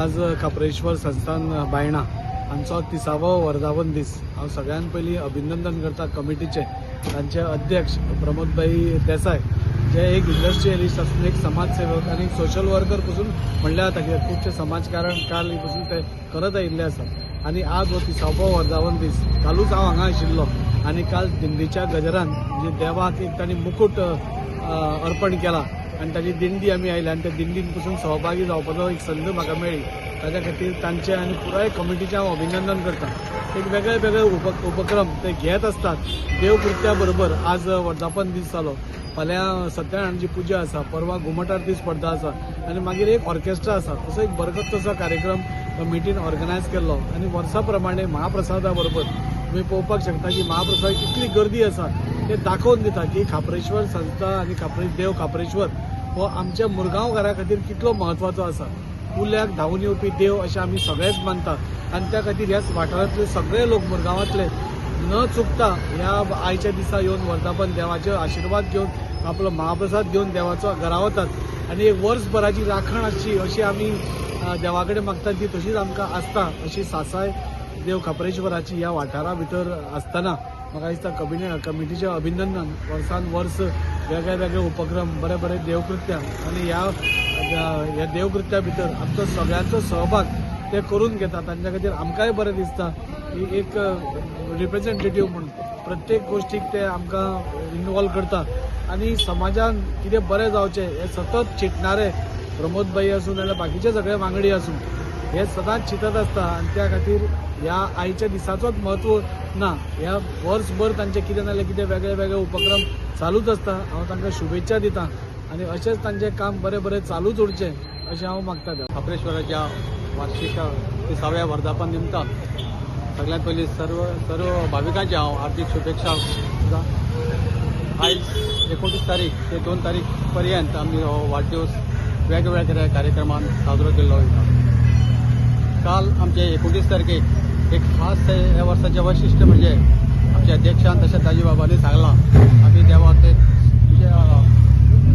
आज खाप्रेश्वर संस्थान बायणा हांचो 30वो वर्धापन दीस. हांव सगळ्यान पयलीं अभिनंदन करता कमिटीचें, तांचे अध्यक्ष प्रमोदभाई देसाय जे एक इंडस्ट्रियलिस्ट आसून एक समाजसेवक आनी एक सोशल वर्कर पसून म्हणल्यार जाता, कित्याक खुबशें समाजकारण काल पसून ते करत आयिल्ले आसा. आनी आज हो 30वो वर्धापन दीस. कालूच हांव हांगा आशिल्लो आनी काल दिंडीच्या गजरान म्हणजे देवाक एक तांणी मुकूट अर्पण केला आनी ताजी दिंडी आमी आयली आनी त्या दिंडीन पसून सहभागी जावपाचो एक संद म्हाका मेळ्ळी. ताच्या खातीर तांचे आनी पुराय कमिटीचें हांव अभिनंदन करता. एक वेगळे वेगळे उपक्रम ते घेत आसतात. देवकृत्या बरोबर आज वर्धापन दीस जालो, फाल्यां सत्यनारायणाची पुजा आसा, परवा घुमट आरती स्पर्धा आसा आनी मागीर एक ऑर्केस्ट्रा आसा. असो एक बरकत तसो कार्यक्रम कमिटीन ऑर्गनायज केल्लो आनी वर्सा प्रमाणे महाप्रसादा बरोबर तुमी पळोवपाक शकता की महाप्रसाद कितली गर्दी आसा ते दाखोवन दिता की खाप्रेश्वर संस्था आनी देव खाप्रेश्वर हो आमच्या मुरगांवकारा खातीर कितलो म्हत्वाचो आसा. उल्याक धांवून येवपी देव अशें आमी सगळेच मानता आनी त्या खातीर ह्याच वाठारांतले सगळे लोक मुरगांवांतले न चुकता ह्या आयच्या दिसा येवन वर्धापन देवाचे आशिर्वाद घेवन आपलो महाप्रसाद घेवन देवाचो घरा वतात आनी एक वर्सभराची राखण आसची अशी आमी देवा कडेन मागतात, ती तशीच आमकां आसता. अशी सासाय देव खाप्रेश्वराची ह्या वाठारा भितर आसतना म्हाका दिसता कमिटीचें अभिनंदन. वर्सान वर्स वेगळे वेगळे उपक्रम, बरे बरे देवकृत्यां आनी ह्या ह्या देवकृत्या भितर आमचो सगळ्यांचो सहभाग ते करून घेतात. तांच्या खातीर आमकांय बरें दिसता की एक रिप्रेझेंटेटीव म्हूण प्रत्येक गोश्टीक ते आमकां इनवॉल्व करता आनी समाजान कितें बरें जावचें हें सतत चिंतणारे प्रमोद भाई आसूं नाजाल्यार बाकीचे सगळे वांगडी आसूं, हे सदांच चिंतत आसता. आनी त्या खातीर ह्या आयच्या दिसाचोच म्हत्व ना, ह्या वर्सभर तांचे कितें ना जाल्यार कितें वेगळे वेगळे उपक्रम चालूच आसता. हांव तांकां शुभेच्छा दिता आनी अशेंच तांचें काम बरें बरें चालूच उरचें अशें हांव मागता देवा. खाप्रेश्वराच्या वार्षिक 30व्या वर्धापन निमतान सगळ्यांत पयलीं सर्व सर्व भाविकांचे हांव हार्दिक शुभेच्छा दिता. आयज 29 तारीख ते 2 तारीख पर्यंत आमी हो वाडदिवस वेगवेगळ्या कार्यक्रमान साजरो केल्लो वयता. काल आमचे 29 तारखेक एक खास ह्या वर्साचें वैशिश्ट म्हणजे आमच्या अध्यक्षान तशेंच दाजी बाबांनी सांगलां, आमी देवाक एक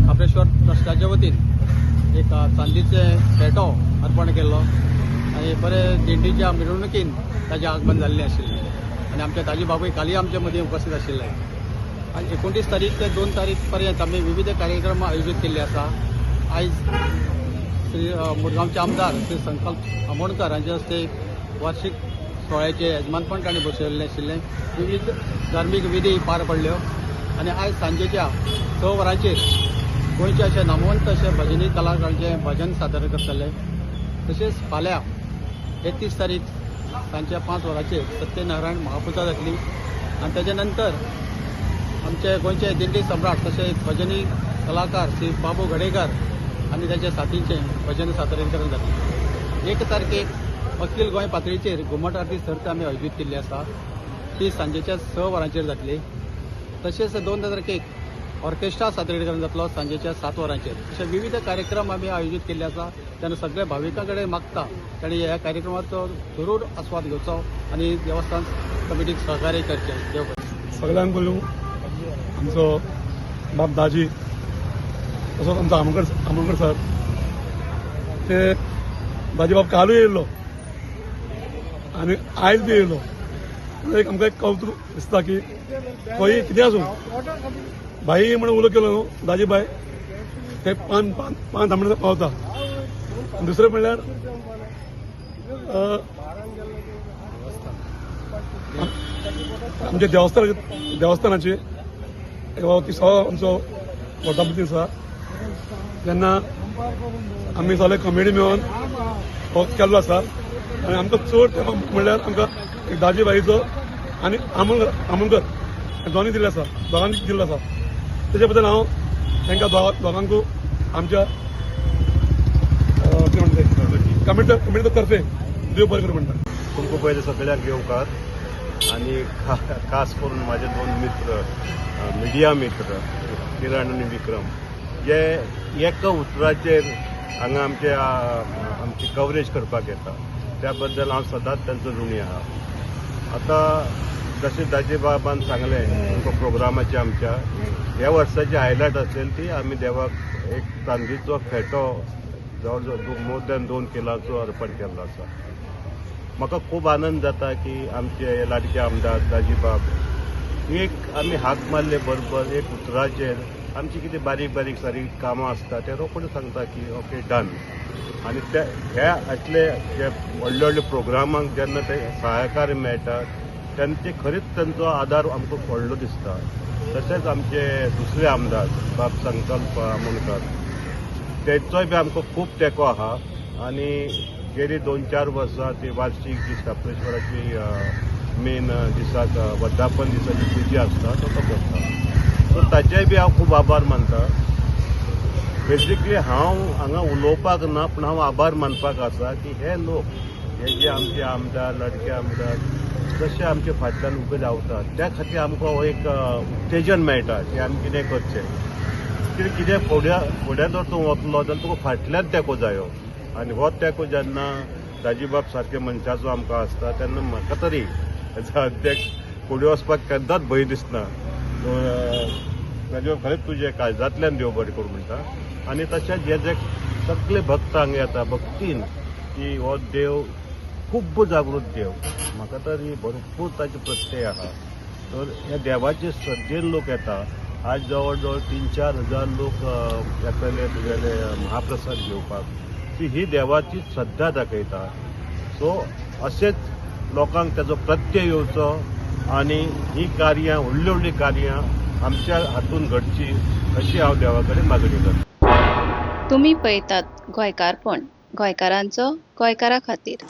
खाप्रेश्वर ट्रस्टाच्या वतीन एक चांदीचें फेटो अर्पण केल्लो आनी बरे दिंडीच्या मिरवणुकीन ताजें आगमन जाल्लें आशिल्लें आनी आमचे दाजी बाबूय कालय आमचे मदीं उपस्थित आशिल्ले. आनी 29 तारीख ते 2 तारीख पर्यंत आमी विविध कार्यक्रम आयोजीत केल्ले आसा. आयज श्री मुरगांवचे आमदार श्री संकल्प आमोणकर हांचे हस्ते वार्षिक सुवाळ्याचें येजमानपण तांणी बसयल्लें आशिल्लें. विविध धार्मीक विधी पार पडल्यो आनी आयज सांजेच्या 6 वरांचेर गोंयचे अशे नामवंत अशे भजनी कलाकारांचें भजन सादर करतले. तशेंच फाल्यां 31 तारीख सांजच्या 5 वरांचेर सत्यनारायण महापुजा जातली आनी ताच्या नंतर आमचे गोंयचे दिंडी सम्राट तशेंच भजनी कलाकार श्री बाबू गडेकर आनी ताच्या साथींचें भजन सादरीकरण जातलें. 1 तारखेक अखील गोंय पातळीचेर घुमट आरती सर्त आमी आयोजीत केल्ली आसा, ती सांजेच्या 6 वरांचेर जातली. तशेंच 2 तारखेक ऑर्केस्ट्रा सादरीकरण जातलो सांजेच्या 7 वरांचेर. अशे विविध कार्यक्रम आमी आयोजीत केल्ले आसा. तेन्ना सगळ्या भाविकां कडेन मागता तांणी ह्या कार्यक्रमाचो जरूर आस्वाद घेवचो आनी देवस्थान कमिटीक सहकार्य करचें. देव बरें. सगळ्यांक पयलू आमचो बाब दाजी तसोच आमचो आमोणकर सर, ते दाजी बाब कालूय येयल्लो आनी आयज बी येयलो. एक आमकां एक कौतुक दिसता की खंय कितें आसूं भाई म्हणून उलो केलो न्हू दाजी बाय ते पान पान पान थांबणे पावता. दुसरें म्हणल्यार आमच्या देवस्थानाची 30वो आमचो वर्धापन दीस आसा, तेन्ना आमी सगळे कमिटी मेळून हो केल्लो आसा. आनी आमकां चड म्हणल्यार आमकां एक दाजी बाईचो आनी आमोणकर दोनी दिल्ले आसा, दोगांनी दिल्लो आसा. तेच्या बद्दल हांव तांकां दोगांकूय आमच्या कितें म्हणटा कमिटी तर्फे देव बरें करूं म्हणटा. तुमकां पयलीं सगळ्यांक येवकार आनी खास करून म्हाजे 2 मित्र, मिडिया मित्र किरण आनी विक्रम, जे एका उतराचेर हांगा आमची कवरेज करपाक येता त्या बद्दल हांव सदांच तांचो ऋणी आहा. आतां जशें दाजी बाबान सांगलें तुमकां प्रोग्रामाचे आमच्या ह्या वर्साची हायलायट आसलेली ती आमी देवाक एक चांदीचो फेटो जवळ जवळ मोर दॅन 2 किलाचो अर्पण केल्लो आसा. म्हाका खूब आनंद जाता की आमचे हे लाडके आमदार दाजीबाब एक आमी हाक मारले बरोबर एक उतराचेर आमची कितें बारीक बारीक सारीक कामां आसता ते रोखडे सांगता की ओके डन. आनी ते ह्या असले जे व्हडले व्हडले प्रोग्रामांक जेन्ना ते सहाय्यकार मेळटा तेन्ना ते खरीच तांचो आदार आमकां व्हडलो दिसता. तशेंच आमचे दुसरे आमदार बाब संकल्प आमोणकर तेंचोय बी आमकां खूब तेंको आहा. आनी गेली 2-4 वर्सां ती वार्षीक जी सापलेश्वराची मेन दिसाक वर्धापन दिसाची पुजा आसता तो तो करता. सो ताचेय बी हांव खूब आभार मानता. बेसिकली हांव हांगा उलोवपाक ना, पूण हांव आभार मानपाक आसा की हे लोक हे जे आमचे आमदार लाडके आमदार जशे आमचे फाटल्यान उबे रावतात त्या खातीर आमकां हो एक उत्तेजन मेळटा की आमी कितें करचें. कित्याक कितें फुड्या जर तूं वतलो जाल्यार तुका फाटल्यान तेंको जायो आनी हो तेंको जेन्ना दाजीबाब सारके मनशाचो आमकां आसता तेन्ना म्हाका तरी एज अ अध्यक्ष फुडें वचपाक केन्नाच भंय दिसना. दाजीबाब खरेंच तुजें काळजांतल्यान देव बरें करूं म्हणटा. आनी तशेंच हे जे सगळे भक्त हांगा येता भक्तीन की हो देव खूब जागृत देव, म्हाका तरी भरपूर ताचे प्रत्यय आहा. तर ह्या देवाचे श्रद्धेन लोक येता. आज जवळ जवळ 3-4 हजार लोक येतले तुगेले महाप्रसाद घेवपाक. ती ही देवाची श्रद्धा दाखयता. सो अशेंच लोकांक ताजो प्रत्यय येवचो आनी ही कार्यां व्हडलीं व्हडलीं कार्यां आमच्या हातून घडची अशी हांव देवा कडेन मागणी करता. तुमी पळयतात गोंयकारपण, गोंयकारांचो गोंयकारा खातीर.